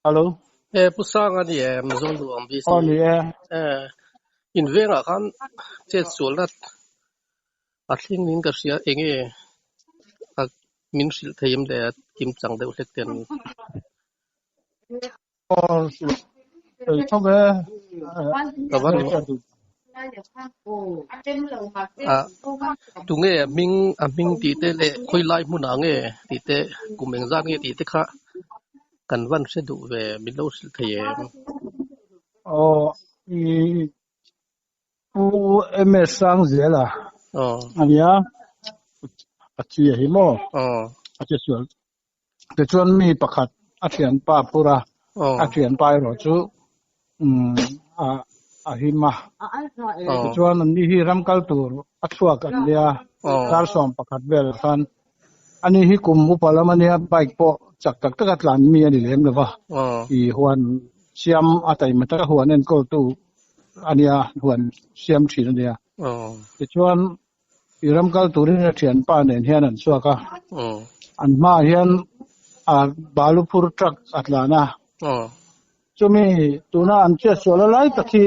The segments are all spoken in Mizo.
Hello. E Pu Sanga a ni em Zawlnuam VC. Aw ni e. E in vengah khan chet sualna a thleng in ka hria enge a min hrilh thei em le kim chang deuh hlek ten. Aw thei tho ve. Ka van a tunge a hming a hming tih te leh khawi lai hmunah nge tih te kum engzat nge tih te kha kan van hre duh ve min lo hrilh thei em? Aw i Pu MS Sangzela Aw. ania a thi a hi maw? Aw. A che sual. Tichuan mi pakhat a thianpa phur a, a thianpa erawh chu umm a a him a. Tichuan anni hi ram kal tur a chhuak an nia, dar 11 vel khan ani hi kum upa lam ania bike pawh chak tak taka tlan mi a ni lem lo va, i huan siam a taima taka huan enkawltu ania, huan siam thin ania. Tichuan I ram kal turin a thianpa nen hian an chhuak a, an hmaah hian a balu phur truck a tlan a. Chumi tuna an chetsual a lai tak hi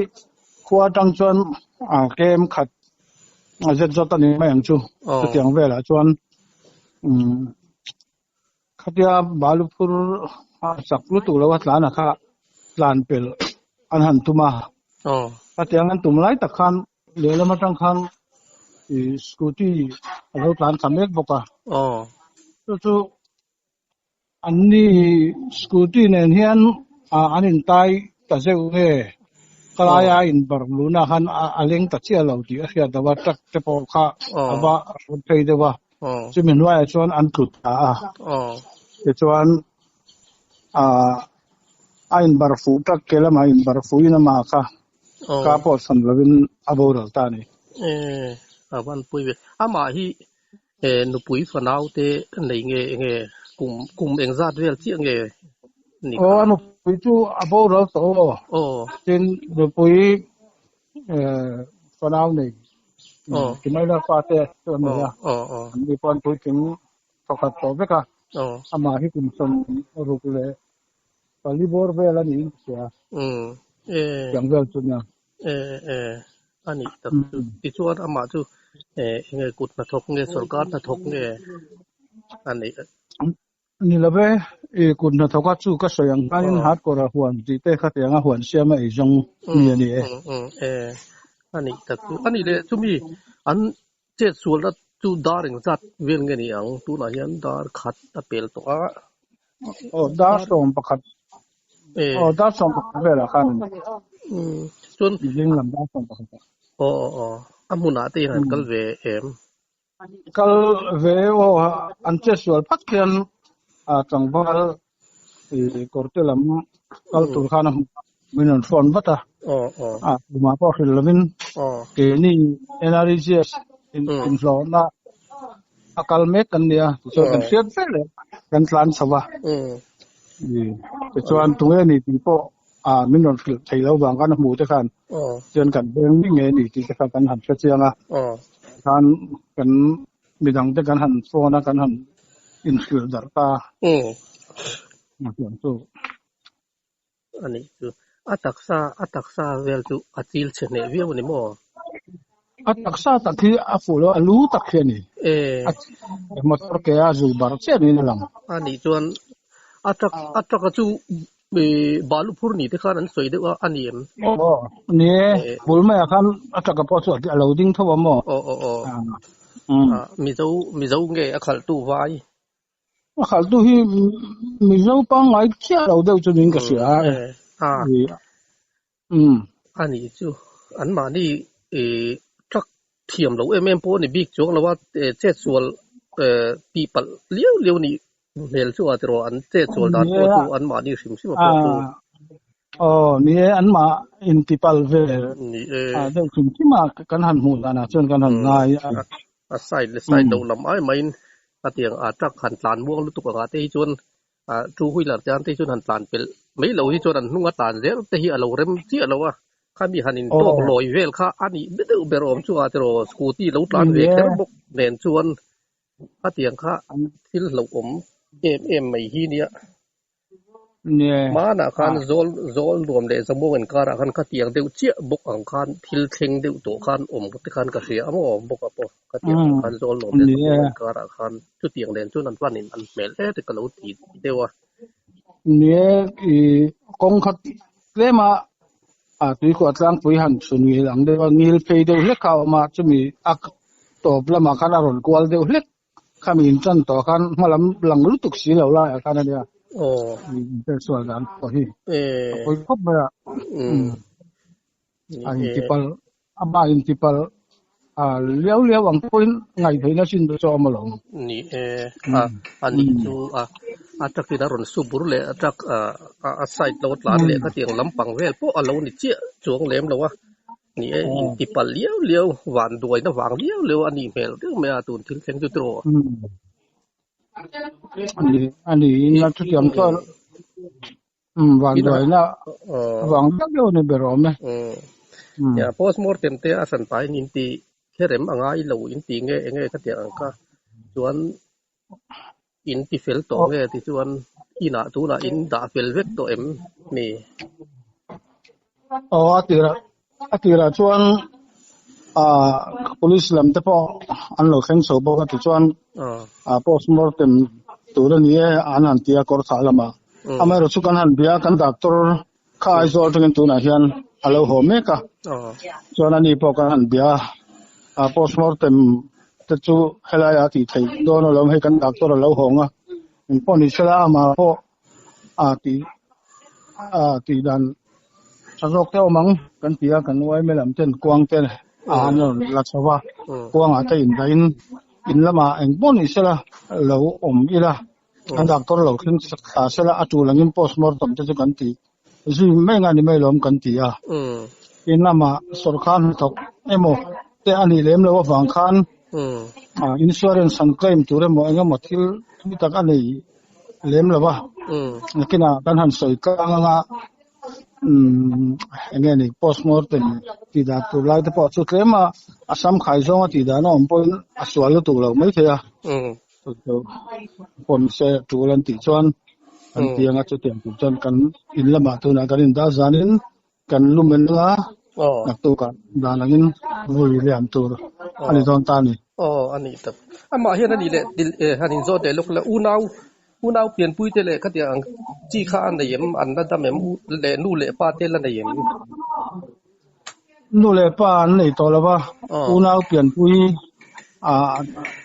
khua atang chuan a kem khat a zet zawt a ni mai ang chu. Chutiang velah chuan umm khatia balu phur a chak lutuk lo a tlan a kha tlan pelh an han tum a. Khatiang an tum lai tak khan Lehlam atang khan i scooty a lo tlan thla mek bawk a. Chu chu anni scooty nen hian an intai ta zeuh nge ka laia a inbar luna khan a leng ta chiah lo tih a hriat loh a, truck te pawh kha a va hrawn phei deuh a. Chumi hnuaiah chuan an tlu ta a. Tichuan a inbar fuh truck ke lamah inbar fuhin amah kha Ka pawh chhan lovin a boral ta a ni. E, a van pui ve. Amah hi e nupui fanau te nei nge enge kum kum engzat vel chiah nge ni kha? Aw, a nupui chu a boral tawh aw. Aw. Tin, nupui e fanau nei Aw. Timaila fate chu an nei a. Aw, aw. An ni pawh an puitling thawkhat tawh vek a. Aw. Amah hi kum 64 bawr vel a niin ka hria. Umm e. Tiang vel chu nia. E e a nih tak chu. Tichuan amah chu e enge kut hnathawk nge sorkar hnathawk nge a nih? Ni lo ve, i kut hnathawk a chu ka sawi ang khanin hardcore a huan tih te kha tiang a huan siam a ei zawng mi a ni e. Umm e a nih tak chu. A nih leh chumi an Chet sualna chu dar engzat vel nge ni ang? Tunah hian dar khat a pel tawh a. Aw, dar 11. Aw, dar 11 velah khan. Chuan. Zing lam dar 11 ah. Aw, aw, aw. A hmunah te hian an kal ve em? Kal ve aw, an chet sual phat khian tlangval kawr te lam kal tur khan a hmu a, min rawn phone vat a, a tumah pawh hrilh lovin keini NREGS inhlawhna a kal mek kan nia tichuan kan hriat vel leh kan tlan chho a, tichuan tunge ni tih pawh min rawn hrilh thei lo vang khan a hmu te khan chuan kan veng mi nge ni tih te kha kan han hre chiang a, khan kan Midang te kan han phone a, kan han inhrilh darh ta. A pian chu. A nih chu. A taksa, a taksa vel chu a chil chhe hneh viau a ni maw? A taksa tak hi a fuh lo, a lu tak hi a ni. E. A motor ke a zu barh chiah niin a lang. A nih chuan a truck, a truck a chu balu phur ni te khan an sawi deuh a, a ni em? Aw, ni e, bul maiah khan a truck pawh chu a lo ding tho a maw? Aw, aw, aw. Mizo, Mizo nge a khalhtu vai? A khalhtu hi Mizo pangngai chiah lo deuh chu niin ka hria a. A. A nih chu, anmahni truck thiam lo em em pawh a ni bik chuang lo a, chetsual tihpalh liau liau nih hmel chu a tiraw an chetsual dan pawh chu anmahni hrim hrim a pawh chu. Aw ni e, anmah intipalh ve deuh hrim hrim a kan han hmuh danah chuan kan han ngai a. A side leh side loh lam ai maiin a tiang a truck han tlan muang lutuk angah te hi chuan Two wheeler te an te hi chuan han tlan pelh mai lo hi chuan an hnung a tlan zel te hi a lo rem chiah lo a, khami han in tawk lawi vel kha a nih deuh ber awm chu a tiraw scooty lo tlan ve kher bawk nen chuan khatiang kha thil hlauhawm em em mai hi nia. Nie. Hmanah khan zawl zawl nuam leh zamuang inkarah khan khatiang deuh chiah bawk ang khan thil thleng deuh tawh khan awm te khan ka hria a maw bawk a pawh khatiang ang khan zawl nuam leh zamuang inkarah khan chutiang nen chuan an van in an hmel hle te ka lo ti deuh a. Nie i kawng khat tlema a tuikhuah tlangpui han chhun ngil ang deuh a ngil phei deuh hlek kha a awm a chumi a tawp lamah khan a rawn kual deuh hlek Khami in tan tawh khan hma lam lang lutuk si lo laiah khan a nia. Aw. In sual dan pawh hi. A pawi khawp mai a. A in tipal ama in tipal a liau liau ang pawhin ngaihtheihna chin te chu a awm alawm. Ni e. A a nih chu a a truck in a rawn su bur leh a truck a side lo tlan leh khatiang lampang vel pawh a lo ni chiah chuang lem lo a. Ni e, inti palh liau liau, van duaina vang liau liau a nih hmel deuh mai a, tun thil thleng chu tiraw? Ani, ani in a chutiang chuan van duaina vang liau liau a ni ber awm e. Ya, postmortem te a hran pahin inti kherem a ngai lo inti nge enge khatiang ang kha chuan In ti fel tawh nge ti chuan inah tunah in dah fel vek tawh em mi? Aw a tirah a tirah chuan ah police lam te pawh an lo thleng chho bawk a tichuan ah postmortem tur a ni e an han ti a kawr thah lamah amaherawhchu chu kan han bia kan doctor kha Aizawl atangin tunah hian a lo haw mek a chuan ani pawh kan han bia a postmortem te chu helai a tih theih dawn alawm hei kan doctor a lo hawng a engpawh ni sela amah pawh a tih a tih dan tha zawk te awm ang kan ti a kan uaime lam ten kuang te a an rawn la chho va kuangah te indahin in lamah engpawh ni sela lo awm ila. An doctor lo thleng thla sela a tul angin postmortem te chu kan ti zui mai nga ni mai lawm kan ti a. Tin lamah sawrkar hnathawk emaw te a nih lem loh avang khan insurance an claim tur emaw eng emaw thil thui tak a nei lem lo a. Nakinah kan han sawi tlang anga eng nge ni postmortem tih dan tur lai te pawh chu tlem a a sam khai zawnga tih dan a awm pawhin a sual lutuk lo maithei a. Pawn se tul an tih chuan an ti anga chutiang tur chuan kan in lamah tunah kan indah zanin kan lum en anga naktukah dan angin vui liam tur a ni dawn ta a ni. Aw a nih tak. Amah hian a nih leh dil eh han inzawt leh lawk la unau unau pianpui te leh khatiang ang chi kha a nei em an la dam em u leh nu leh pa te la nei em? Nu leh pa an nei tawh lo va, unau pianpui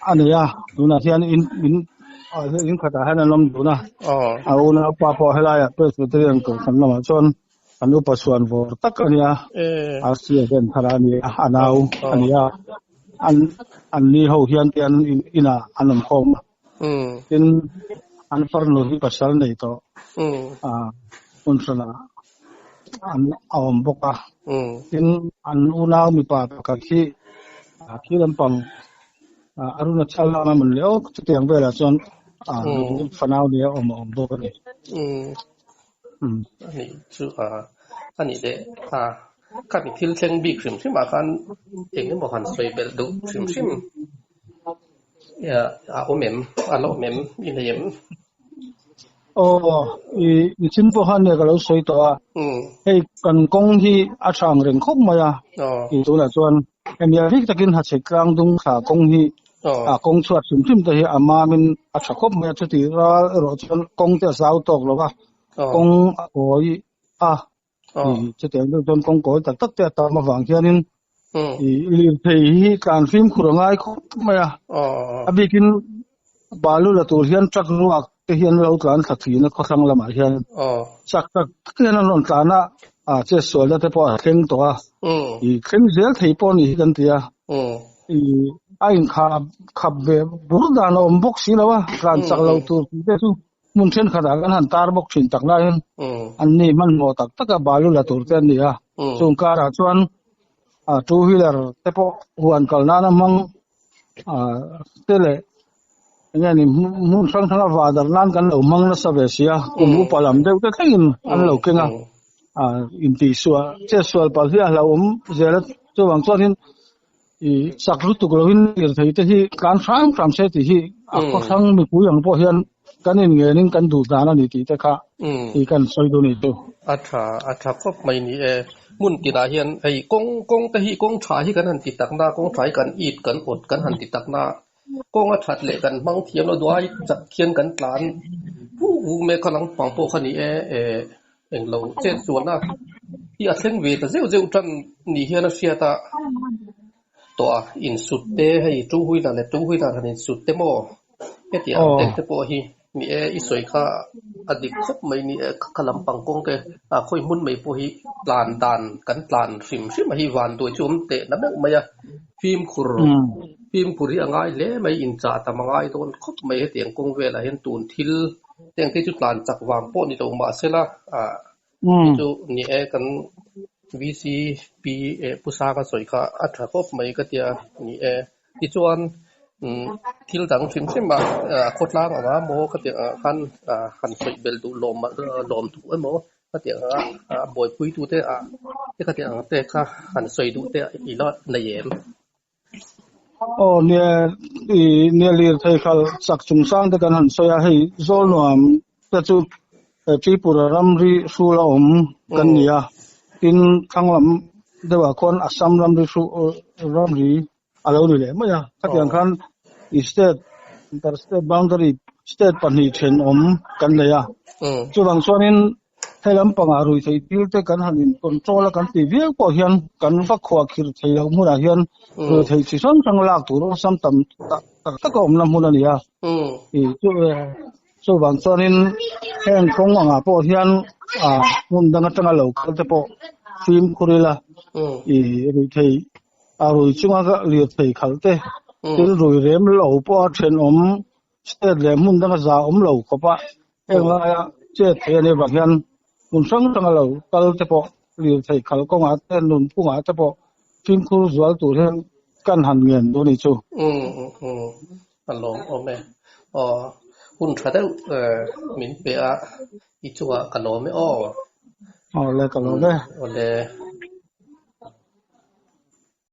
a nei a, tunah hian in in in khatah hian an awm dun a, a unau pa pawh helaiah Presbyterian kohhran lamah chuan an upa chhuan vawr tak a nia, RCA hian thar a ni a, a nau a ni a, an an ni ho hian te an inah an awm khawm a, tin an farnu hi pasal nei tawh hmun hranah an a awm bawk a tin an unau mipa pakhat hi khi lampang Arunachal lama mun leh awk chutiang velah chuan fanau nia awm a awm bawk a ni. Ani chu ani leh a khami thil thleng bik hrim hrim ah khan eng emaw han sawi belh duh hrim hrim a awm em a la awm em i nei em? Aw, i nichin pawh khan nia ka lo sawi tawh a, hei kan kawng hi a tha ang reng khawp mai a, tih tunah chuan hemi a rik takin Hachhek tlang dung thla kawng hi a kawng chhuat hrim hrim te hi a mamin a tha khawp mai a, chutih ral erawh chuan kawng te a zau tawk lo va, kawng a kawi a, chutiang deuh chuan kawng kawi tak tak te a tam avang hianin i lirthei hi tlan fimkhur a ngai khawp mai a, a bikin balu la tur hian truck ruak te hian lo tlan thla thin a khawthlang lamah hian chak tak tak hian an rawn tlan a, a chetsualna te pawh a thleng tawh a, i thleng zel thei pawh a ni hi kan ti a, i a inkhap khap ve bur dan a awm bawk si lo a, tlan chak lo tur tih te chu Hmun thenkhatah kan han tar bawk thin tak laiin an ni hmanhmawh tak taka balu la tur te an ni a. Chung karah chuan two wheeler te pawh huan kal nana hmang te leh eng nge ni hmun hrang hranga vah darh nan kan lo hmang nasa ve si a. Kum upa lam deuh te thlengin an lo keng a. Intihsual chetsual palh hi a hlauhawm zel a chuvang chuanin I chak lutuk loin lirthei te hi tlan hram hram se tih hi a khawthlang mipui ang pawh hian kan inngenin kan duh dan a ni tih te kha i kan sawi duh a ni chu. A tha, a tha khawp mai ni e. Hmun tinah hian hei kawng kawng te hi kawng tha hi kan han ti tak na, kawng tha hi kan it kan awt kan han ti tak na, kawng a that leh kan hmang thiam lo duai chak hian kan tlan vuk vuk mek kha lampang pawh kha ni e, eh englo chet sualna hi a thleng ve ta zeuh zeuh tan ni hian a hriat a tawh a, insut te hei two wheeler leh two wheeler han insut te maw hetiang ang te te pawh hi ni e i sawi kha a dik khawp mai ni e kha lampang kawng te a khawi hmun mai pawh hi tlan dan kan tlan hrim hrim a hi van duai chu awm teh na meuh mai a fimkhur fimkhur hi a ngai hle mai inchah tam a ngai dawn khawp mai hetiang kawng velah hian tun thil heng te chu tlan chak vang pawh ni lo mahsela ah Hei chu ni e kan VCP eh Pu Sanga sawi kha a tha khawp mai ka tia ni e. Tichuan umm thil dang hrim hrim a khawtlang anga maw ka tih ang khan han sawi belh duh lawm lawm duh emaw ka tih ang a buaipui tute ah te ka tih ang te kha han sawi duh te i la nei em? Aw nia i nia lirthei khalh chak chungchang te kan han sawi a, hei Zawlnuam te chu Tripura ramri hrul a awm kan ni a, tin thlang lam deuhah khuan Assam ramri hru ramri a lo ni leh mai a, khatiang khan i state inter state boundary state pahnih thenawm kan nei a, chuvang chuanin He lampangah ruihtheih thil te kan han in control a kan tih viau pawh hian kan va khuah khirh thei loh hmunah hian ruihtheih chi hrang hrang lak tur awlsam tam tak tak a awmna hmun a ni a. Ih chu chuvang chuanin heng kawng angah pawh hian ah hmun dang atanga lo kal te pawh fimkhur ila ih ruihtheih a rui chunga lirthei khalh te thil rui rem lo pawha thenawm State leh hmun danga za awm lo khawp a, heng laia chet thei a nih avang hian hmun hrang hranga lo kal te pawh lirthei khal kawngah te nun phungah te pawh fimkhur zual tur hian kan han ngen duh a nih chu. Umm umm a lawm awm e. Aw hun tha deuh min pe a i chungah ka lawm e aw. Aw le ka lawm e. Aw le.